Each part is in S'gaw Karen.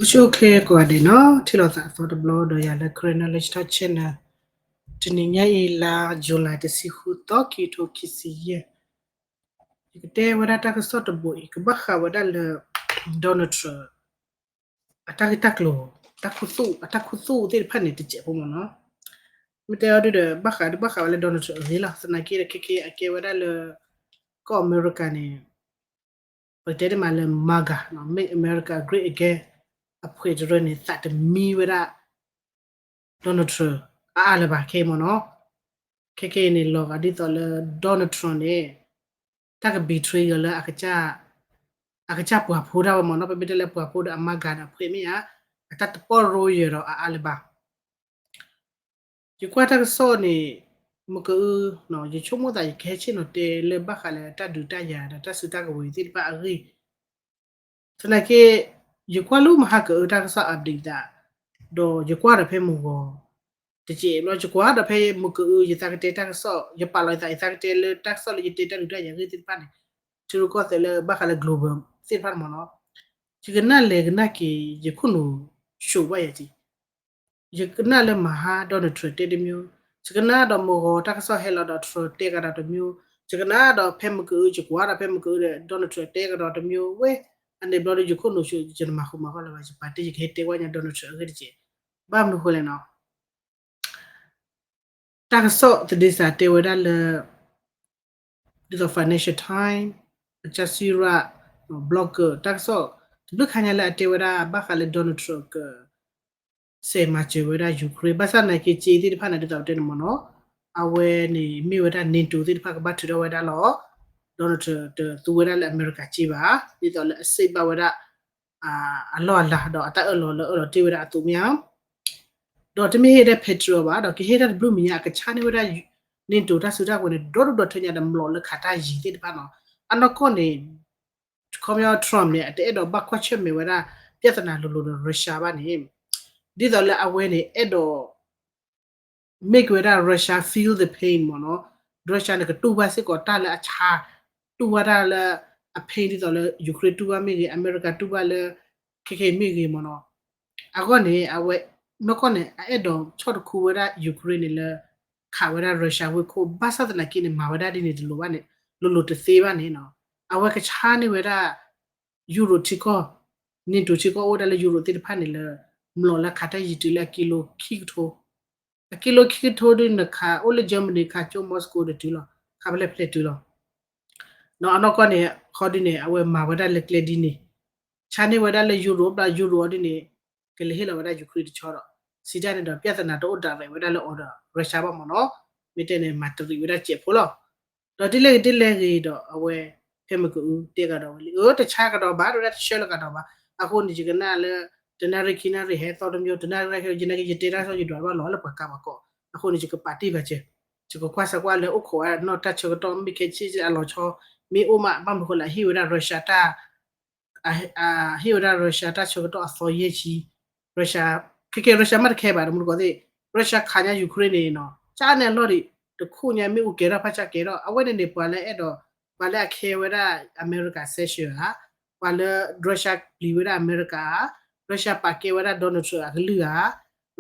အိၣ်ဆူၣ်အိၣ်ချ့ကိးဂၤဒဲးနီၤ, ထံၣ်လိာ်သးအသီတဘျီဒီးယၤလၢ Karen Knowledge Talk Channel, တနံၤညါအံၤလါ July တဆံဃုသီ ခံကထိခံဆံယဲၢ်, ယကတဲဝဲဒၣ်တၢ်ကစီၣ်တဘိအံၤ ကဘၣ်ဃးဝဲဒၣ်လၢ Donald Trump အတၢ်ဂ့ၢ်တၢ်ကျိၤ, တၢ်ခူသူၣ်, အတၢ်ခူသူၣ်သ့ၣ်တဖၣ်န့ၣ် တစဲးဖိမ့ၢ်နီၤ. မ့ၢ်တဲအီၤဒုဒီး ဘၣ်ဃးဒုဘၣ်ဃးဝဲလၢ Donald Trump အဂ့ၢ်လီၤ. သနာ်က့ဒီး ခဲကဲအကဲဝဲဒၣ်လၢ ကီၢ်အမဲရကၤန့ၣ် ပကတဲဒ်မးလၢ MAGA နီၤ, Make America Great Again အဖှဲးတရၢန့ၣ် သးတမံဝဲဒၣ် Donald Trump အါအါလၢၤဘၣ်ခဲအံၤမ့ၢ်နီၤ. ခဲကဲအံၤန့ၣ် လီၤဂာ်ဒ်သိးလၢ Donald Trump န့ၣ် တၢ်က betray ယီၤလၢ အကစၢ်ပှၤဖိဒၣ်ဝဲမ့ၢ်နီၤ. ပမ့ၢ်တဲလၢပှၤဖိဒီး အMAGA ဒီးအဖှဲးမ့ၢ်ဧါ, အတၢ်တပီၢ်ရိယၢၤဒီးအါအါလၢၤဘၣ်. ယကွၢ်တၢ်ကစီၣ်န့ၣ် မုၢ်ကအု ယဆိကမိၣ်သးယကဟဲဆ့ၣ်နီၤတဲလၢဘၣ်ဃးလၢတၢ်ဒုးတၢ်ယၤဒီးတၢ်စုတၢ်ကဝဲၤသ့ၣ်တဖၣ်အဂ့ၢ်, သနာ်က့ ယကွၢ်လၢမဟါကအုတၢ်ကစီၣ် update သး, ဒီးယကွၢ်ဒီးဖဲမုၢ်ဂီၤ တစဲးဘျီ ယကွၢ်ဒီးဖဲမုၢ်ကအု ယသးကတဲတၢ်ကစီၣ် ယပာ်လီၤယသးယသးကတဲလၢတၢ်ကစီၣ်လၢယတဲတၢ်ဒုးတၢ်ယၤဂ့ၢ်သ့ၣ်တဖၣ်န့ၣ် ထံရူၢ်ကီၢ်သဲးလၢဘၣ်ဃးလၢ global သ့ၣ်တဖၣ်န့ၣ်မ့ၢ်နီၤ. ယကနၣ်လဲၤကနၣ်က့ၤ ယခိၣ်နူာ် ဆိးဘၣ်ယၤက့ၤ ယကနၣ်လၢမဟါ Donald Trump တဲတမံၤ, ယကနၣ်ဒီးမုၢ်ဂီၤတၢ်ကစီၣ်ဟဲလီၤဒီး Trump တဲကဒီးတမံၤ, ယကနၣ်ဒီးဖဲမုၢ်ကအု ယကွၢ်ဒီးဖဲမုၢ်ကအုဒီး Donald Trump တဲကဒီးတမံၤဝဲ, အန့ၣ်ဘျီဒီးယခိၣ်နူာ်ဆိး ယနမၤဃူမၤဂီၢ်လၢၤဘၣ် ယပာ်တ့ၢ်ယကဟဲတဲဝဲညါ Donald Trump အဂ့ၢ်တစဲး, ဘၣ်မနုၤဃိလဲၣ်နီၤ. တၢ်ကစီၣ်သဒ့စးတဲဝဲဒၣ်လၢ ဒ်သိး Financial Times, Al Jazeera, Bloomberg တၢ်ကစီၣ် တဘျုးခါညါလၢအတဲဝဲဒၣ် ဘၣ်ဃးလၢ Donald Trump က စဲးမၤစၢၤဝဲဒၣ် Ukraine ဘၣ်ဆၣ်သနာ်က့ စ့သ့ၣ်တဖၣ်န့ၣ် ဒ်သိးပတဲန့ၣ်မ့ၢ်နီၤ, အဝဲန့ၣ်မ့ၢ်ဝဲဒၣ် NATO သ့ၣ်တဖၣ်ကဘၣ်ထုးထီၣ်ဝဲဒၣ်လီၤ. Donald Trump တသူဝဲဒၣ်လၢအမဲရကၤစ့ဘၣ်, ဒ်သိးလၢအ save ဘၣ်ဝဲဒၣ် အလီၢ်အလၤ ဒီးအတၢ်အၢၣ်လီၤလၢအၢၣ်လီၤတ့ၢ်ဝဲဒၣ်အသိးမ့ၢ်ဧါ. ဒီးတမ့ၢ်ဟ့ၣ်ဒၣ် Patriot ဘၣ်, ဒီးကဟ့ၣ်တၢ်တဘျုးမံၤညါ အကဆါန့ၢ်ဝဲဒၣ် NATO တၢ်စုတၢ်ကဝဲၤန့ၣ် ဒီဒူၣ်ဒီထၢညါဒီး မျိာ်လၢခးတၢ်ယံၤသ့ၣ်တဖၣ်နီၤ. အနီၢ်ကီၢ်န့ၣ် ခီပညီ Trump န့ၣ် အတအဲၣ်ဒိးဘၣ်ကွၢ်ဆၢၣ်မဲာ်ဝဲဒၣ် ပြဿနာလိၤလိၤဒီး Russia ဘၣ်န့ၣ်, ဒ်သိးလၢအဝဲန့ၣ် အဲၣ်ဒိး make ဝဲဒၣ် Russia feel the pain မ့ၢ်နီၤ. Russia န့ၣ် ကတူၢ်ဘၣ်စ့ၢ်ကီးတၢ်လၢအဆါ, တူၢ်ဘၣ်တၢ်လၢအ pain ဒ်သိးလၢ Ukraine တူၢ်ဘၣ်မ့ၢ်ဂ့ၤ, အမဲရကၤတူၢ်ဘၣ်လၢ ခဲကဲအံၤ မ့ၢ်ဂ့ၤမ့ၢ်နီၤ. အဂီၢ်န့ၣ် အဝဲ နီၢ်ကီၢ်န့ၣ် အအဲၣ်ဒိးဆီၣ်တခူဝဲဒၣ် Ukraine န့ၣ်လၢ ခးဝဲဒၣ် Russia ဝ့ၢ်ခိၣ်, ဘၣ်ဆၣ်သနာ်က့န့ၣ် မၤဝဲဒၣ်ဒ်န့ၣ်တလိၤဘၣ်န့ၣ်, လိၤလိၤတသ့ဘၣ်န့ၣ်နီၤ. အဝဲကဆါန့ၢ်ဝဲဒၣ် Europe ထံကီၢ်, NATO ထံကီၢ် အိၣ်ဝဲဒၣ်လၢ Europe သ့ၣ်တဖၣ်န့ၣ်လၢ မျိာ်လၢခးတၢ်ယံၤတုၤလၢအကံလိခံကထိ, အကံလိခံကထိဒုး နခးအိၣ်လၢ Germany ခးကၠိ Moscow ဒီးတုၤလီၤ, ခးဖဲလဲၣ်ဖဲလဲၣ်တုၤလီၤ. ဒီးအနီၢ်ကီၢ်န့ၣ် ခီဒုးန့ၣ် အဝဲမၤဝဲဒၣ်လၢကျဲဒ်န့ၣ်, ဆါန့ၢ်ဝဲဒၣ်လၢ Europe ဘျီ Europe အီၤဒ်န့ၣ် ကလဲၤဟ့ၣ်လီၤဝဲဒၣ် Ukraine တဆီဒီး စံးတၢ်န့ၣ်ဒီး ပြဿနာတအိၣ်ဒၣ်ရဲၣ်ဝဲဒၣ်လၢအီၤဒီး Russia ဘၣ်မ့ၢ်နီၤ. မ့ၢ်တဲန့ၣ် မၤတရံးဝဲဒၣ်စဲးဖိလီၤ. ဒီးဒ်လဲၣ်ဂ့ၤဒ်လဲၣ်ဂ့ၤဒီး အဝဲ ဖဲမုၢ်ကအုတဲကဒီးဝဲလံ, အၢ တဆါကဒီးဘၣ် တဝဲဒၣ်တဆၢလီၤကဒီးဘၣ်. အဃိန့ၣ် ယကနၣ်လၢ တနၣ်ရံၣ်ခံနၣ်ရံၣ်ဟဲသီတမံၤ, တနၣ်ရံၣ်ဟဲ ယနာ်က့ ယတဲတၢ်ကစီၣ် ယဒွးဘၣ်လီၤလၢပှၤကးပှၤကီး, အဃိန့ၣ် ယကပာ်တ့ၢ်ဘၣ်စဲး, ယကကွၢ်စၢၤကွၢ်လၢအိၣ်ခိးဝဲနီၢ်တၢ်ဆၢကတီၢ် မ့ၢ်ခဲဆ့ၣ်အလီၤဆီ မ့ၢ်အိၣ်မး ဘၣ်မနုၤဃိလဲၣ် ဟ့ၣ်ဝဲဒၣ် Russia တၢ် ဟ့ၣ်ဝဲဒၣ် Russia တၢ်ဆၢကတီၢ်အသီယဲၢ်ဆံ, Russia ခဲကဲ Russia မ့ၢ်တခဲဘၣ် တမူတကိးသ့ၣ်, Russia ခးညါ Ukraine န့ၣ်နီၤ ကၢ်န့ၣ်အလီၢ်ဒံး, တခိၣ်ညါမ့ၢ်အိၣ်ကဲထီၣ်ဖးဆါကဲထီၣ် အဝဲန့ၣ်န့ၣ် ပှၤလၢအဲၣ်ဒိး ပှၤလၢအခဲဝဲဒၣ် America sanction ဧါ, ပှၤလၢ Russia ပျံၤဝဲဒၣ်အမဲရကၤဧါ, Russia ပာ်ကဲဝဲဒၣ် Donald Trump အကလုၢ်ဧါ,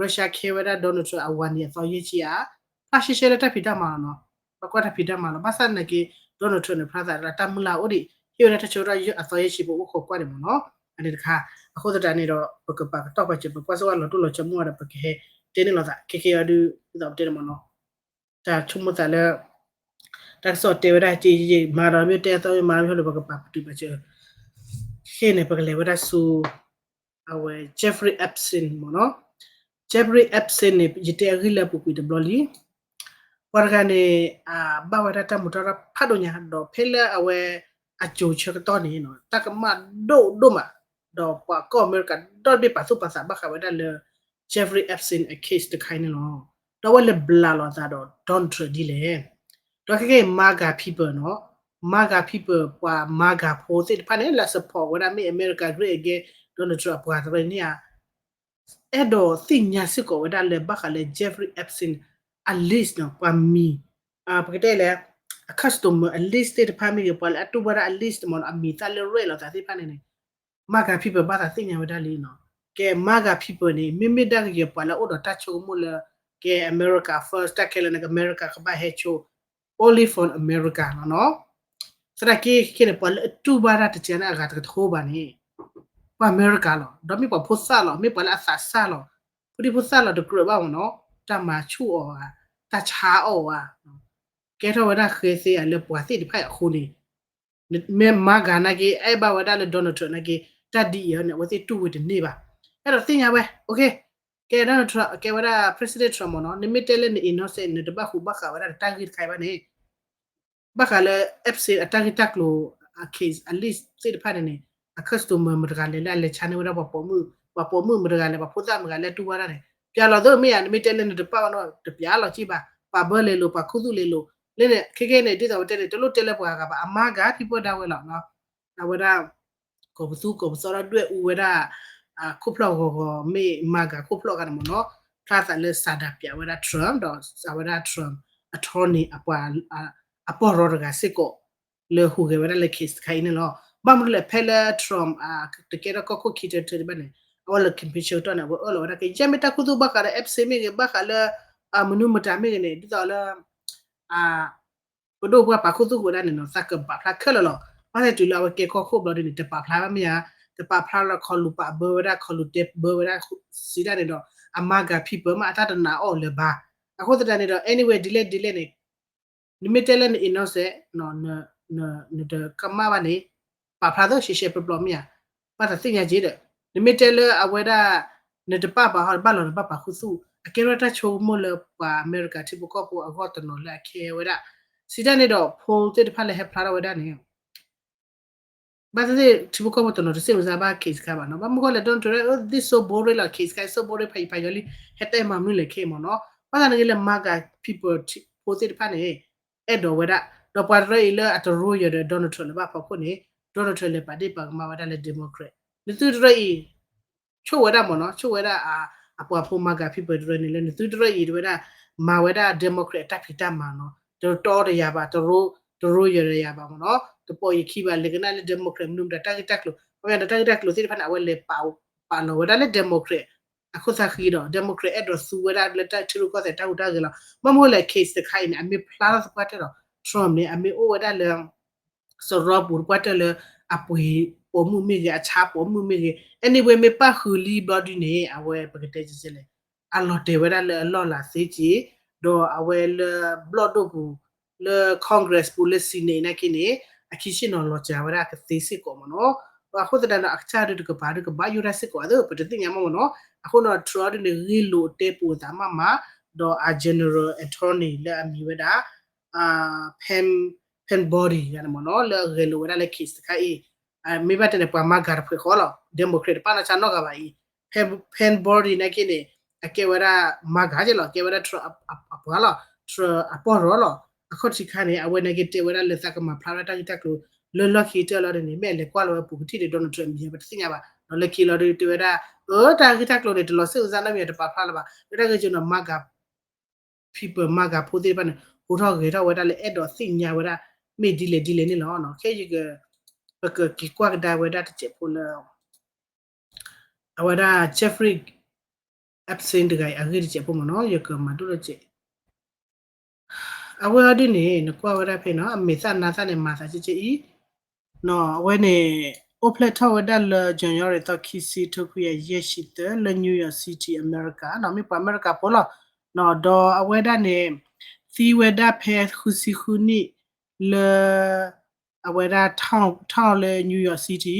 Russia ခဲဝဲဒၣ် Donald Trump အဝၤနံၤအသီယဲၢ်ဆံဧါ, ဖျါရှဲရှဲလၢတၢ်ဖံးတၢ်မၤလီၤနီၤ. ပကွၢ်တၢ်ဖံးတၢ်မၤလီၤ. ဘၣ်ဆၣ်သနာ်က့ Donald Trump န့ၣ် ဖျါသးလၢတၢ်မုၢ်လၢ်အိၣ်ဒံး ဟ့ၣ်ဝဲဒၣ်တၢ်ဆၢကတီၢ်ယဲၢ်အသီယဲၢ်ဆံ ပအိၣ်ခိးကွၢ်န့ၣ်မ့ၢ်နီၤ. အန့ၣ်တခါ အဃိသတးန့ၣ်ဒီး ပကပာ်ကတီၢ်ပာ်စၢၤ ပကွၢ်စ့ၢ်ကီးလီၤတိၢ်လီၤဆီမုၢ်အဒီး ပကဟဲတဲန့ၢ်လိာ်သး ခဲကဲအီၤဒုး ဒ်သိးပတဲန့ၣ်မ့ၢ်နီၤ. တၢ်ဆိကမိၣ်သးလၢ တၢ်ကစီၣ်တဲဝဲဒၣ် ယမၤဒီးမ့ၢ်တဲအသီမ့ၢ်မၤမ့ၢ်လၢ ပကပာ်ပတုာ်ပာ်စၢၤ ခဲအံၤန့ၣ် ပကလဲၤဝဲဒၣ်ဆူ အဝဲ Jeffrey Epstein မ့ၢ်နီၤ. Jeffrey Epstein န့ၣ် ယတဲအဂ့ၢ်လၢအပူၤကွံာ်တဘျီလံ. ပှၤတဂၤန့ၣ် ဘၣ်ဝဲဒၣ်တၢ်မုာ်တၢ်ရၢ်ဖးဒိၣ်ညါ ဒီးဖဲလၢအဝဲအစိၤဆၢကတီၢ်န့ၣ် တၢ်ကမၣ်ဒိၣ်ဒိၣ်မး, ဒီးပှၤကီၢ်အမဲရကၤဒီဘ့ၣ်ပာ်သူၣ်ပာ်သးဘၣ်ဃးဝဲဒၣ်လၢ Jeffrey Epstein အ case တခါအံၤန့ၣ်လီၤ. ဒီးအဝဲလဲၤဘျးလိာ်အသးဒီး Donald Trump ဒ်လဲၣ်. ဒီးခဲကနံၣ်အံၤ MAGA people နီၤ, MAGA people ပှၤ MAGA ဖိသ့ၣ်တဖၣ်န့ၣ် လၢအ support ဝဲဒၣ် Make America Great Again Donald Trump အပှၤတရၢန့ၣ်ဧါ, အဲၣ်ဒိးသ့ၣ်ညါစ့ၢ်ကီးဝဲဒၣ်လၢဘၣ်ဃးလၢ Jeffrey Epstein အ list နီၤ, ပှၤမံၤ ပကတဲလဲၣ် အ customer အ list သ့ၣ်တဖၣ်မ့ၢ်ဂ့ၤ, ပှၤလၢအတူၢ်ဘၣ်ဒၣ်အ list မ့ၢ်နီၤ, အမံၤသၣ်လၢရဲၣ်လိာ်သးသ့ၣ်တဖၣ်န့ၣ်န့ၣ် MAGA people ဘၣ်သးသ့ၣ်ညါဝဲဒၣ်လံနီၤ. ကဲ MAGA people န့ၣ် မ့မ့ၢ်ဒၣ်ကယဲၢ်ပှၤလၢအအိၣ်ဒီးတၢ်ဆိကမိၣ်လၢ ကဲ America first တၢ်ခဲလၢာ်န့ၣ် က America ကဘၣ်ဟဲဆိ only for America လီၤနီၤ. သနာ်က့ခဲကဲန့ၣ် ပှၤလၢအတူၢ်ဘၣ်တၢ်တကဲန့ၣ်အဂၤတကထိဘၣ်န့ၣ် ပှၤအမဲရကၤလီၤ. ဒီးမ့ၢ်ပှၤဖိသၣ်လီၤ, မ့ၢ်ပှၤလၢအသးစၢ်လီၤ. ဖိဒံဖိသၣ်လီၤတကြၢးဘၣ်မ့ၢ်နီၤ, တၢ်မၤဆူၣ်အီၤဧါ, တၢ်ဆါအီၣ်ဧါ, ကဲထီၣ်ဝဲဒၣ်ဃဲသ့အလၢပှၤသ့ၣ်တဖၣ်အံၤအဃိန့ၣ် မ့ၢ် MAGA နာ်က့ အဲၣ်ဘၣ်ဝဲဒၣ်လၢ Donald Trump နာ်က့ တၢ်ဒ်အံၤန့ၣ် အဝဲသ့ၣ်တူၢ်ဝဲတန့ၢ်ဘၣ်. အဲၣ်ဒိးသ့ၣ်ညါဝဲ ကဲ Donald Trump ကဲဝဲဒၣ် President Trump မ့ၢ်နီၤ, နမ့ၢ်တဲလၢန innocent နတဘၣ်ဃူဘၣ်ဃးဝဲဒၣ်တၢ်ဂ့ၢ်တခါအံၤဘၣ်န့ၣ် ဘၣ်ဃးလၢ Epstein အတၢ်ဂ့ၢ်တၢ်ကျိၤ အ case အ list သ့ၣ်တဖၣ်န့ၣ်န့ၣ် အ customer မတဂၤလဲၣ်လၢအလဲၤဆါန့ၢ်ဝဲဒၣ်ပှၤပိာ်မုၣ်, ပှၤပိာ်မုၣ်မတဂၤလဲၣ်, ပှၤဖိသၣ်မတဂၤလၢတူၢ်ဘၣ်တၢ်န့ၣ် ပျးလီၤသ့မ့ၢ်ဧါ, နမ့ၢ်တဲလၢနတပာ်ဘၣ်နီၤ တပျးလီၤက့ဘၣ်, ပာ်ဘၢလဲၤလိာ် ပာ်ခူသူၣ်လဲၤလိာ်, လၢန့ၣ် ခဲကဲန့ၣ် ဒ်သိးပတဲန့ၣ် တလိၣ်တဲလၢပှၤဂၤဘၣ်, အ MAGA people ဒၣ်ဝဲလီၤ. အဝဲဒၣ် ကီၢ်ပသူကီၢ်ပသီဒီးဒွဲၣ်အူဝဲဒၣ် ခိၣ်ဖျီၣ်ဂီၤဂီၤ မ့ၢ် MAGA ခိၣ်ဖျီၣ်ဂၤန့ၣ်မ့ၢ်နီၤ, ဖျါသးလၢစးဒၤပၠးဝဲဒၣ် Trump ဒီးအဝဲဒၣ် Trump attorney အပီၢ်ရီတဂၤစ့ၢ်ကီး လၢဟူးဂဲၤဝဲဒၣ်လၢ case တခါအံၤန့ၣ်လီၤ. ဘၣ်မနုၤလဲၣ် ဖဲလၢ Trump တကဲထီၣ်ကီၢ်ခိၣ်ခံထၢတဘၣ်န့ၣ် အဝဲလၢ campaign ဆၢကတီၢ်န့ၣ် အဝဲအၢၣ်လီၤဝဲဒၣ်ကယဲၢ်မ့ၢ်တၢ်ခူသူၣ်ဘၣ်ဃးဒီး Epstein မ့ၢ်ဂ့ၤ ဘၣ်ဃးလၢ မနုၤမတၤမ့ၢ်ဂ့ၤန့ၣ် ဒ်သိးလၢ ပဒိၣ်ပှၢ်ပာ်ခူသူၣ်ဃိဒၣ်န့ၣ်နီၤ သးကပာ်ဖျါခဲလၢာ်လီၤ. ဘၣ်ဆၣ်တုၤလၢအဝဲကဲကီၢ်ခိၣ်ဘျီဒ်န့ၣ် တပာ်ဖျါဘၣ်မ့ၢ်ဧါ, တပာ်ဖျါလၢခီလူၤပာ်ဘၢဝဲဒၣ် ခီလူၤတဲဘၢဝဲဒၣ်စံးဒၣ်န့ၣ်ဒီး အ MAGA people မ့ၢ်အတၢ်တနာ်အီၤလၢၤဘၣ်. အဃိသတးန့ၣ်ဒီး anyway ဒ်လဲၣ်ဒ်လဲၣ်န့ၣ် နမ့ၢ်တဲလၢန innocent နတကမၣ်ဘၣ်န့ၣ် ပာ်ဖျါသ့ရှဲရှဲပျီပျီမ့ၢ်ဧါ, ဘၣ်သးသ့ၣ်ညါက့ဒီး နမ့ၢ်တဲလၢအဝဲဒၣ် နတပာ်ဘၣ်ဟီ ဘၣ်လီၤနဘၣ်ပာ်ခူသူၣ် အကဲထီၣ်တၢ်ဆိကမိၣ်လၢပှၤအမဲရကၤထံဖိကီၢ်ဖိအဂီၢ်တနီၤလၢအခဲဝဲဒၣ် စံးဒၣ်န့ၣ်ဒီး poll သ့ၣ်တဖၣ်လၢဟဲဖျါထီၣ်ဝဲဒၣ်န့ၣ် ဘၣ်သ့ၣ်သ့ၣ်ထံဖိကီၢ်ဖိတနီၤတစိတ်ဝင်စားဘၣ် case တခါဘၣ်နီၤ. ဘၣ်မနုၤဃိလဲၣ် Donald Trump ဒ် so boring လီၤ case တခါ so boring ဖးယံၤဖးယီၤလံ ဟဲတဲမၤမနုၤလဲၣ်ခဲအံၤမ့ၢ်နီၤ. ဘၣ်ဆၣ်န့ၣ်ဂ့ၤလၢ MAGA people ဖိသ့ၣ်တဖၣ်န့ၣ် အဲၣ်ဒိးဝဲဒၣ် ဒီးပှၤတရၢအံၤလၢအတရူယၢၤဒီး Donald Trump လၢဘၣ်ဖီခိၣ်န့ၣ် Donald Trump လဲၤပာ်ဒ့ၣ်ပာ်ကမၣ်ဝဲဒၣ်လၢ Democrat နသုတရၢအံၤ ဆိၣ်ဝဲဒၣ်မ့ၢ်နီၤ ဆိၣ်ဝဲဒၣ် အပှၤဖိ MAGA people တရၢန့ၣ် လၢနသုတရၢအံၤတဝဲဒၣ် မၤဝဲဒၣ် Democrat အတၢ်ဖံးတၢ်မၤနီၤ တတီတယၤဘၣ် တရူ တရူယၢၤတယၤဘၣ်မ့ၢ်နီၤ တပိာ်ယခံဘၣ် လဲၤကနၣ်လၢ Democrat မနုၤမတၤတၢ်ဂ့ၢ်တၢ်ကျိၤ ခီပညီဒီးတၢ်ဂ့ၢ်တၢ်ကျိၤသ့ၣ်တဖၣ်န့ၣ် အဝဲလဲၤပာ် ပာ်လီၤဝဲဒၣ်လၢ Democrat အခိၣ်သးဃံဒီး Democrat အဲၣ်ဒိးသူဝဲဒၣ်လၢတၢ်ထံရူၢ်ကီၢ်သဲးတၢ်ဟူးတၢ်ဂဲၤလီၤ. ဘၣ်မနုၤဃိလဲၣ် case တခါအံၤန့ၣ် အမ့ၢ်ဖျါထီၣ်သပှၢ်တၢၢ်ဒီး Trump န့ၣ် အမ့ၢ်အိၣ်ဝဲဒၣ်လၢ စရီပူၤတပှၢ်တၢၢ်လၢ အပှ့ၤပိာ်မုၣ်မ့ၢ်ဂ့ၤ အဆါပိာ်မုၣ်မ့ၢ်ဂ့ၤ anyway မ့ၢ်ပၣ်ဃုာ်လံဘျီဒ်န့ၣ် အဝဲပကတဲကလဲၣ် အလီၤတဲာ်ဝဲဒၣ်လၢအလီၢ်လၤသ့က့ၤ ဒီးအဝဲလၢဘျီၣ်ဒိၣ်ပူၤ လၢ Congress ပူၤလၢ Senate နာ်က့န့ၣ် အခံဆ့ၣ်နီၤလီၤစှၤဝဲဒၣ်ကသ့စ့ၢ်ကီးမ့ၢ်နီၤ. အဃိသတးဒီး အကစၢ်ဒုးတကပၤဒုးကဘၣ်ယိၣ်တၢ်စ့ၢ်ကီး အသးပတသ့ၣ်ညါမ့ၢ်မ့ၢ်နီၤ. အဃိန့ၣ် Trump ဒ်န့ၣ် ဂ့ၢ်လိာ်တဲပူၤအသးမးမး ဒီးအ General Attorney လၢအမံၤဝဲဒၣ် Pam Pam Bondi ဂၤန့ၣ်မ့ၢ်နီၤ လၢအဂဲၤလိာ်ဝဲဒၣ်လၢ case တခါအံၤ မ့ၢ်ဘၣ်တဲန့ၣ် ပှၤ MAGA တဖုဃီလီၤ Democrat တပာ်နီၢ်ဆါနီတဂၤဘၣ်အံၤ Pam Bondi နာ်က့န့ၣ် အကဲဝဲဒၣ် MAGA က့လီၤ ကဲဝဲဒၣ် Trump အပှၤလီၤ Trump အပီၢ်ရီလီၤ. အခီၣ်ထံးခါန့ၣ် အဝဲနာ်က့တဲဝဲဒၣ်လၢသးကမၤဖျါဝဲဒၣ်တၢ်ဂ့ၢ်တၢ်ကျိၤ လၢလီၢ်ခံကတၢၢ်လီၤဒ်န့ၣ် မ့ၢ်အလဲၤကွၢ်လီၤဝဲပူၤကထံၣ်ဒီး Donald Trump မံၤ ပတသ့ၣ်ညါဘၣ် ဒီးလၢခံလီၤဒုးတဲဝဲဒၣ် အၢ တၢ်ဂ့ၢ်တၢ်ကျိၤန့ၣ် တလီၤစ့ၣ်ဝဲစါနီတမံၤ တပာ်ဖျါလၢၤဘၣ် လၢတၢ်ဂ့ၢ်ကၠိန့ၣ် MAGA people MAGA ဖိသ့ၣ်တဖၣ်န့ၣ် ဟူးထီၣ်ဂဲၤထီၣ်ဝဲဒၣ်လၢအဲၣ်ဒိးသ့ၣ်ညါဝဲဒၣ် မ့ၢ်ဒ်လဲၣ်ဒ်လဲၣ်န့ၣ်လီၤ. ခဲအံၤ ပကက့ၤကွၢ်ကဒါဝဲဒၣ်တစဲးဖိလၢ အဝဲဒၣ် Jeffrey Epstein တဂၤအံၤအဂ့ၢ်တစဲးဖိမ့ၢ်နီၤ ယကမၤဒိၣ်လၢစဲး အဝဲအီၤဒ်န့ၣ် နကွၢ်ဝဲဒၣ်ဖဲနီၤ အမဲာ်သၣ်နါသၣ်န့ၣ် မၤသးကဲကဲအံၤ အဝဲန့ၣ် အိၣ်ဖျဲၣ်ထီၣ်ဝဲဒၣ်လၢ January သီ ခံဆံ ထိခွံကယၤယဲၢ်ဆံသၢ လၢ New York City အမဲရကၤနီၤ မ့ၢ်ပှၤအမဲရကၤဖိလီၤ. ဒီးအဝဲဒၣ်န့ၣ် သံဝဲဒၣ်ဖဲဃုဆံဃုနံၣ်လၢ အဝဲဒၣ် town လၢ New York City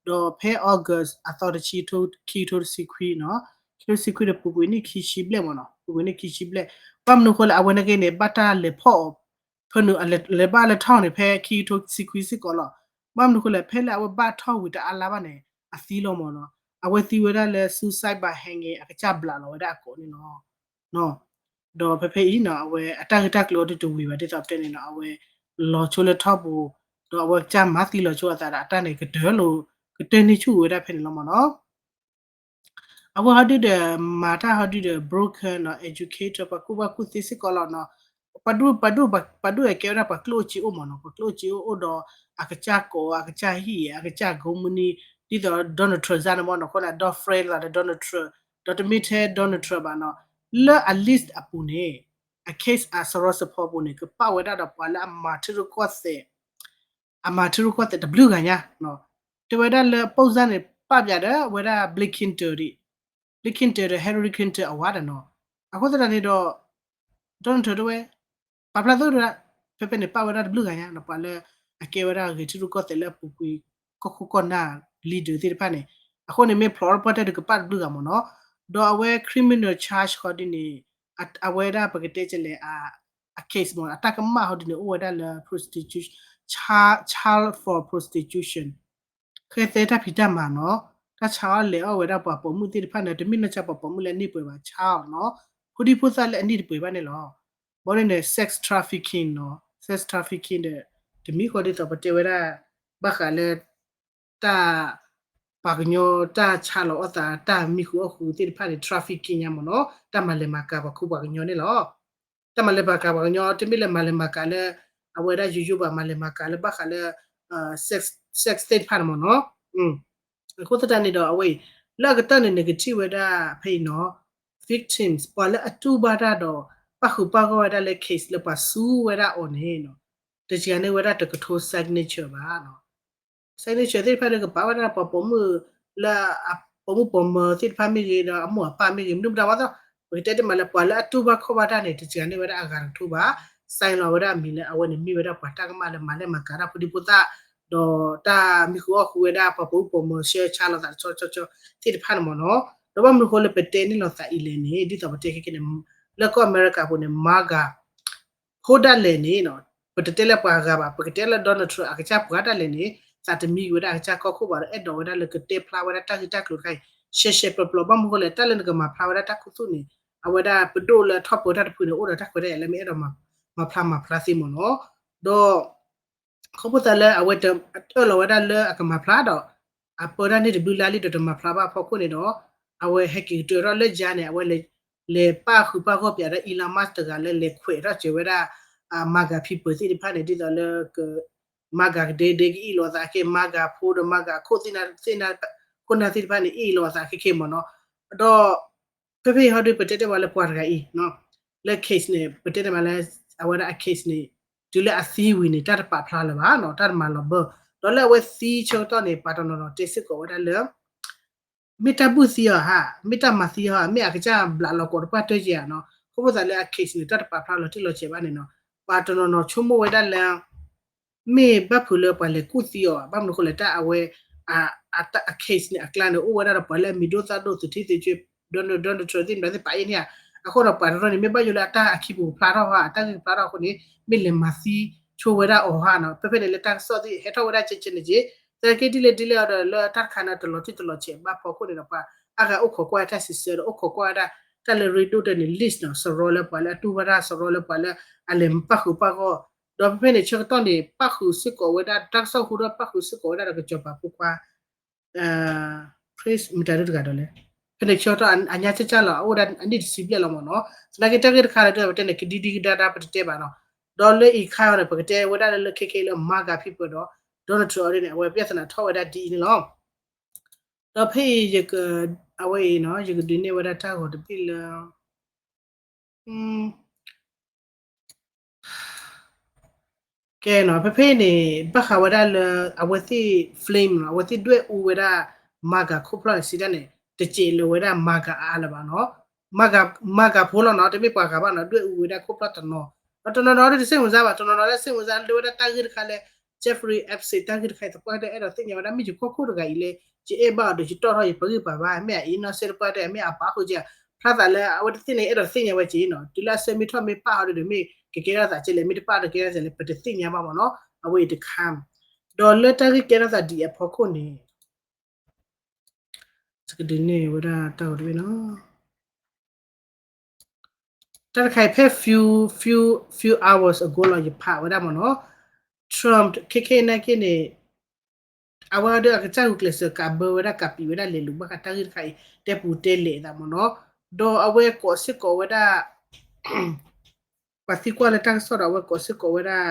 ဒီးဖဲ August အသီတဆံ ခံထိတဆံခွံနီၤ ခံထိတဆံခွံဒီး ပူၤကွံာ်နံၣ်ခံဆံဘျဲၣ်မ့ၢ်နီၤ ပူၤကွံာ်နံၣ်ခံဆံဘျဲၣ် ဘၣ်မနုၤဃိလဲၣ် အဝဲနာ်က့န့ၣ် ဘၣ်တၢ်လဲၤဖီၣ်အီၤ ဖဲန့ၣ် လဲၤဘၣ်လၢ town န့ၣ် ဖဲခံထိတဆံခွံစ့ၢ်ကီးလီၤ. ဘၣ်မနုၤဃိလဲၣ် ဖဲလၢအဝဲဘၣ်ထီၣ်ဝံၤတအါလါဘၣ်န့ၣ် အသံလီၤမ့ၢ်နီၤ အဝဲသံဝဲဒၣ်လၢ suicide by hanging အကစၢ်ဘျးလီၤဝဲဒၣ်အကိးန့ၣ်လီၤ. ဒီးဖဲဖဲအံၤနီၤ အဝဲအတၢ်ဂ့ၢ်တၢ်ကျိၤအီၤဒုးတဝံၤဘၣ် ဒ်သိးပတဲန့ၣ်နီၤ အဝဲလီၤဆိလၢထီၣ်ပူၤ ဒီးအဝဲကစၢ်မၤသံလီၤဆိအသးဒီး အတၢ်န့ၣ်ကတၢၢ်လိာ် ကတၢၢ်န့ၢ်ဆူၣ်ဝဲဒၣ်ဖဲန့ၣ်လီၤမ့ၢ်နီၤ. အဝဲဟီဒုးဒီး မၤတၢ်ဟီဒုးဒီး broker နီၤ educator ပှၤကူၣ်ဘၣ်ကူၣ်သ့စ့ၢ်ကီးလီၤနီၤ ပှၤဒူၣ် ပှၤဒူၣ် ပှၤဒူၣ်အကဲဝဲဒၣ်ပှၤကျိၣ်အိၣ်စ့အိၣ်မ့ၢ်နီၤ ပှၤကျိၣ်အိၣ်စ့အိၣ်အိၣ်ဒီး အကစၢ်ကိး အကစၢ်ဟံၣ် အကစၢ်ကိးမုၢ်နံၤ ဒ်သိး Donald Trump စ့ၢ်န့ၣ်မ့ၢ်နီၤ အဃိန့ၣ် ဒီ friend လီၤဒီး Donald Trump ဒီးတမ့ၢ်ထဲ Donald Trump ဘၣ်နီၤ လၢအ list အပူၤန့ၣ် အ case အစရီစဖီပူၤန့ၣ် ကပာ်ဝဲဒၣ်ဒီးပှၤလၢအမၤထံရူၢ်ကီၢ်သဲး အမၤထံရူၢ်ကီၢ်သဲးတဘျုးဂၤညါ တဲဝဲဒၣ်လၢ ပူၤစ့ၢ်န့ၣ် ပာ်ပၠးဒီး အဝဲဒၣ် Bill Clinton ဒီး Bill Clinton ဒီး Hillary Clinton အဝၤဒီးနီၤ အဃိသတးန့ၣ်ဒီး Donald Trump တဲဝဲ ပာ်ဖျါသိဒီး ဖဲဖဲန့ၣ် ပာ်ဝဲဒၣ်တဘျုးဂၤညါနီၤ ပှၤလၢအကဲဝဲဒၣ်ဂဲၤထံရူၢ်ကီၢ်သဲးလၢအပူၤကွံာ် ကီၢ်ခိၣ်ကီၢ်နၢ် leader သ့ၣ်တဖၣ်န့ၣ် အဃိန့ၣ် မ့ၢ်ဖျိးထီၣ်ပှၢ်တၢၢ်ဒီးကပာ်တဘျုးဂၤမ့ၢ်နီၤ ဒီးအဝဲ criminal charge ဃီဒ်န့ၣ် အဝဲဒၣ်ပကတဲကလဲၣ် အ case မ့ၢ် အတၢ်ကမၣ်ဃီဒ်န့ၣ် အိၣ်ဝဲဒၣ်လၢ prostitution, child for prostitution ဃဲသဲတၢ်ဖံးတၢ်မၤနီၤ တၢ်ဆါအီၣ်လဲၤအီၣ်ဝဲဒၣ်ပှၤပိာ်မုၣ်သ့ၣ်တဖၣ်န့ၣ် တမ့ၢ်လၢဆါပှၤပိာ်မုၣ်လၢန့ၢ်ပှဲၤဘၣ် child နီၤ ဖိဒံဖိသၣ်လၢအန့ၢ်တပှဲၤဘၣ်န့ၣ်လီၤ. ဘီန့ၣ်န့ၣ် sex trafficking နီၤ sex trafficking ဒီး တမံၤဃီဒ်သိးပတဲဝဲဒၣ် ဘၣ်ဃးလၢ တၢ် ပှၤကညီတၢ်ဆါလီၤအီၣ်သး တၢ်မံဃုာ်အီၣ်ဃုာ်သ့ၣ်တဖၣ်န့ၣ် trafficking ညါမ့ၢ်နီၤ တၢ်မၤလဲၤမၤကၤပှၤခူပှၤကညီန့ၣ်လီၤ. တၢ်မၤလဲၤမၤကၤပှၤကညီ တမ့ၢ်လၢမၤလဲၤမၤကၤလၢ အဝဲဒၣ်ယိယိဘၣ် မၤလဲၤမၤကၤလၢဘၣ်ဃးလၢ sex သ့ၣ်တဖၣ်န့ၣ်မ့ၢ်နီၤ အဃိသတးန့ၣ်ဒီးအဝဲအံၤ လၢအကတၢၢ်န့ၣ် နကထံၣ်ဝဲဒၣ်ဖဲအံၤနီၤ victims ပှၤလၢအတူၢ်ဘၣ်တၢ်ဒီး ပၣ်ဃုာ်ပၣ်ဂီၢ်ဝဲဒၣ်လၢ case လၢပှၤဆူဝဲဒၣ်အီၤန့ၣ် တစှၤန့ၢ်ဝဲဒၣ်တကထိ signature ဘၣ်နီၤ signature သ့ၣ်တဖၣ်ဒီးကပာ်ဝဲဒၣ်ပှၤပိာ်မုၣ်လၢ အပိာ်မုၣ်ပိာ်မၢၤသ့ၣ်တဖၣ်မ့ၢ်ဂ့ၤ ဒီးအမိၢ်အပၢ်မ့ၢ်ဂ့ၤ မနုၤမတၤဘၣ်သိး ပကတဲတမံၤလၢပှၤလၢအတူၢ်ဘၣ်ခီၣ်ဘၣ်တၢ်န့ၣ် တစှၤန့ၢ်ဝဲဒၣ်အဂၤတကထိဘၣ် sign လီၤဝဲဒၣ်အမံၤလၢအဝဲန့ၣ်မ့ၢ်ဝဲဒၣ်ပှၤတၢ်ကမၣ်လၢမၤလဲၤမၤကၤတၢ်ဖိဒံဖိသၣ် ဒီးတၢ်မံဃုာ်အီၣ်ဃုာ်ဝဲဒၣ်ပှၤပိာ်မုၣ်ပိာ်မၢၤ ဆှၢဆါလီၤသးတဆီဆီဆီသ့ၣ်တဖၣ်န့ၣ်မ့ၢ်နီၤ ဒီးဘၣ်မနုၤဃိလၢပတဲန့ၢ်လီၤသးအံၤလဲၣ်န့ၣ် ဒ်သိးပတဲခဲကနံၣ်န့ၣ် လၢကီၢ်အမဲရကၤပူၤန့ၣ် MAGA ဖိဒၣ်လဲာ်န့ၣ် ပတတဲလၢပှၤဂၤဘၣ် ပကတဲလၢ Donald Trump အကစၢ်ပှၤဒၣ်လဲာ်န့ၣ် သးတမံဝဲဒၣ်အကစၢ်ကီၢ်ခိၣ်ဘၣ်ဒီး အဲၣ်ဒိးဝဲဒၣ်လၢကတဲဖျါဝဲဒၣ်တၢ်ဂ့ၢ်တၢ်ကျိၤတခါအံၤ ရှဲရှဲပျီပျီ ဘၣ်မနုၤဃိလဲၣ် တၢ်လၢနကမၤဖျါဝဲဒၣ်တၢ်ခူသူၣ်န့ၣ် အဝဲဒၣ်ပဒိၣ်လၢထီၣ်ပၢတၢ်တဖုန့ၣ် အိၣ်ဒီးတၢ်ခွဲးတၢ်ယာ်လၢမ့ၢ်အဲၣ်ဒိးမၤဖျါမၤဖျါသ့မ့ၢ်နီၤ ဒီး ခီဖျိသးလၢအဝဲတအၢၣ်လီၤဝဲဒၣ်လၢအကမၤဖျါဒီး အပၢတၢ်န့ၣ်တဘျုးလါလံဒီးတမၤဖျါဘၣ်အဖီခိၣ်န့ၣ်ဒီး အဝဲဟဲက့ၤကတၢၢ်ထီၣ်လၢယါန့ၣ် အဝဲ လဲၤပၣ်ဃုာ်ပၣ်ဂီၢ်ပၠးဒီး Elon Musk တဂၤလၢလဲၤခွဲးထီၣ်စၢၤဝဲဒၣ် MAGA people သ့ၣ်တဖၣ်န့ၣ် ဒ်သိးလၢ MAGA ကဒဲဒဲကအ့ၣ်လိာ်သးခဲ MAGA ဖိဒီး MAGA ခိၣ်သ့ၣ်နၢ်သ့ၣ်တဖၣ်န့ၣ် အ့ၣ်လိာ်သးခဲခဲမ့ၢ်နီၤ ဒီး ဖဲဖဲအံၤဟီဒုး ပတဲတ့ၢ်ဝဲလၢပှၤတဂၤအံၤ လၢ case န့ၣ် ပတဲတ့ၢ်မးလၢ အဝဲဒၣ်အ case န့ၣ် တုၤလၢအသံဝံၤန့ၣ် တၢ်တပာ်ဖျါလၢၤဘၣ်နီၤ တၢ်တမၤလီၤဘၢ ဒီးလၢအဝဲသံဆၢကတီၢ်န့ၣ် ပှၤတနီၤနီၤတဲစ့ၢ်ကီးဝဲဒၣ်လၢ မ့ၢ်တၢ်ဘူၣ်သံအီၤဧါ မ့ၢ်တၢ်မၤသံအီၤဧါ မ့ၢ်အကစၢ်ဘျးလီၤကိးတပှၢ်တၢၢ်ဧါနီၤ ခီဖျိသးလၢအ case န့ၣ် တၢ်တပာ်ဖျါလီၤတံၢ်လီၤဆဲးဘၣ်န့ၣ်နီၤ ပှၤတနီၤနီၤဆိကမိၣ်ဝဲဒၣ်လၢ မ့ၢ်ဘၣ်ဖုးလၢပှၤလဲၤကူၣ်သံအီၤ ဘၣ်မနုၤဃိလဲၣ် တၢ်အဝဲ အ case န့ၣ် အကျါန့ၣ် အိၣ်ဝဲဒၣ်ဒီးပှၤလၢအမံၤဒိၣ်သၣ်ဒိၣ် သုးထံသုးကၠ့ Donald Trump သ့ၣ်မတၤသ့ၣ်ပာ်အ့ၣ်န့ၣ်ဧါ အဃိဒီးပှၤတနီၤန့ၣ် မ့ၢ်ဘၣ်ယိၣ်လၢအတၢ်အခံပူၤကဖျါထီၣ်ဧါ အတၢ်ဂ့ၢ်ကဖျါထီၣ်အဃိန့ၣ် မ့ၢ်လဲၤမၤသံဆိဝဲဒၣ်အီၤဧါနီၤ ဖဲဖဲန့ၣ်လၢတၢ်ကစီၣ်သ့ၣ်ဟဲထီၣ်ဝဲဒၣ်ကဲကဲန့ၣ်က့ သနာ်က့ဒ်လဲၣ်ဒ်လဲၣ်အီၤဒီးလၢတၢ်တခါန့ၣ် တလီၤတံၢ်တလီၤဆဲးဘၣ်ဖီခိၣ်န့ၣ်ဒီး ပှၤအါဂၤအိၣ်ခိးကွၢ်တၢ်စံးဆၢဒီး အိၣ်ခိးကွၢ်ဝဲဒၣ် တၢ်လၢရ့ဒိၣ်တၢၢ်န့ၣ် list နီၤ စရီလၢပှၤလၢအတူၢ်ဘၣ်တၢ် စရီလၢပှၤလၢအလဲၤပၣ်ဃုာ်ပၣ်ဂီၢ် ဒီးဖဲဖဲန့ၣ်ဆၢကတီၢ်န့ၣ် ပၣ်ဃုာ်စ့ၢ်ကီးဝဲဒၣ် တၢ်ကစီၣ်ဟူထီၣ်ပၣ်ဃုာ်စ့ၢ်ကီးဝဲဒၣ်ဒီးကစီၤပၤဖိခွါ Prince မတၤဒုတဂၤဒီးလဲၣ် ဖဲန့ၣ်ဆၢကတီၢ်အညါကၢ်ကၢ်လီၤ အအိၣ်ဒၣ်အနံၣ်တဆံဘျဲၣ်လီၤမ့ၢ်နီၤ သနာ်က့တၢ်ဂ့ၢ်တခါလၢပတဲန့ၣ် ကဒံဒံကဒါဒါပတတဲဘၣ်နီၤ ဒီးလၢအံၤခါအီၤန့ၣ် ပကတဲဝဲဒၣ်လၢလၢခဲခဲလၢ MAGA people ဒီး Donald Trump အီၤဒ်န့ၣ် အဝဲပြဿနာထီၣ်ဝဲဒၣ်ဒ်အံၤန့ၣ်လီၤ ဒီးဖဲအံၤ အဝဲအံၤနီၤ ယကဒုးနဲၣ်ဝဲဒၣ်တၢ်ဂီၤတဘ့ၣ်လၢ ကဲနီၤ ဖဲဖဲန့ၣ် ဘၣ်ဃးဝဲဒၣ်လၢ အဝဲသ့ၣ် flame နီၤ အဝဲသ့ၣ်ဒွဲၣ်အူဝဲဒၣ် MAGA ခိၣ်ဖျီၣ်န့ၣ် စံးတၢ်န့ၣ် တစဲးလၢၤဝဲဒၣ် MAGA အါလၢၤဘၣ်နီၤ MAGA ဖိလီၤနီၤ တမ့ၢ်ပှၤဂၤဘၣ်နီၤ ဒွဲၣ်အူဝဲဒၣ်ခိၣ်ဖျီၣ်တနီၤ ဒီးတနီၤနီၤဒ်တစဲးမုၢ်စါဘၣ် တနီၤနီၤလၢစဲးမုၢ်စါလၢဝဲဒၣ်တၢ်ဂ့ၢ်တခါလၢ Jeffrey Epstein တၢ်ဂ့ၢ်တခါအံၤ သပှၢ်ကတၢၢ်အဲၣ်ဒိးသ့ၣ်ညါဝဲဒၣ် မ့ၢ်ယကီၢ်ခိၣ်တဂၤအံၤလၢ ယအဲၣ်ဘၣ်အီၤဒီးယတီၣ်ထီၣ်ယပဂံၢ်ပဘါ မ့ၢ်အအံၤနီၢ်စဲးသပှၢ်ကတၢၢ် မ့ၢ်အပာ်ဃုာ်က့ၤ ဖျါသးလၢ အဝဲတသ့ၣ်ညါ အဲၣ်ဒိးသ့ၣ်ညါဝဲက့ၤနီၤ တုၤလၢအဆၢမ့ၢ်ထီၣ်မ့ၢ်ပာ်ဟီဒ်ဒီး မ့ၢ်ကကဲထီၣ်သးကဲလဲၣ် မ့ၢ်တပာ်ဒီးကဲထီၣ်သးလဲၣ် ပတသ့ၣ်ညါဘၣ်မ့ၢ်နီၤ အဝဲအံၤတခါ ဒီးလၢတၢ်ဂ့ၢ်ကဲထီၣ်သးဒ်အံၤအဖီခိၣ်န့ၣ် ကဒုးနဲၣ်ဝဲဒၣ်တၢ်ဂီၤတဘ့ၣ်နီၤ တၢ်တခါအံၤဖဲ few few few hours ago လီၤ ယဖးဝဲဒၣ်မ့ၢ်နီၤ Trump ခဲခဲနာ်က့န့ၣ် အဝဲဒီးအကစၢ်ဂုာ်ကျဲးစၢးကးဘၢဝဲဒၣ်ကးပံာ်ဝဲဒၣ်လဲၤလူၤဘၣ်ဃးတၢ်ဂ့ၢ်တခါအံၤ တဲပူၤတဲလဲၤသးမ့ၢ်နီၤ ဒီးအဝဲကိးစ့ၢ်ကီးဝဲဒၣ် ပှၤသံကွၢ်လၢတၢ်ကစီၣ်ဒီးအဝဲကိးစ့ၢ်ကီးဝဲဒၣ်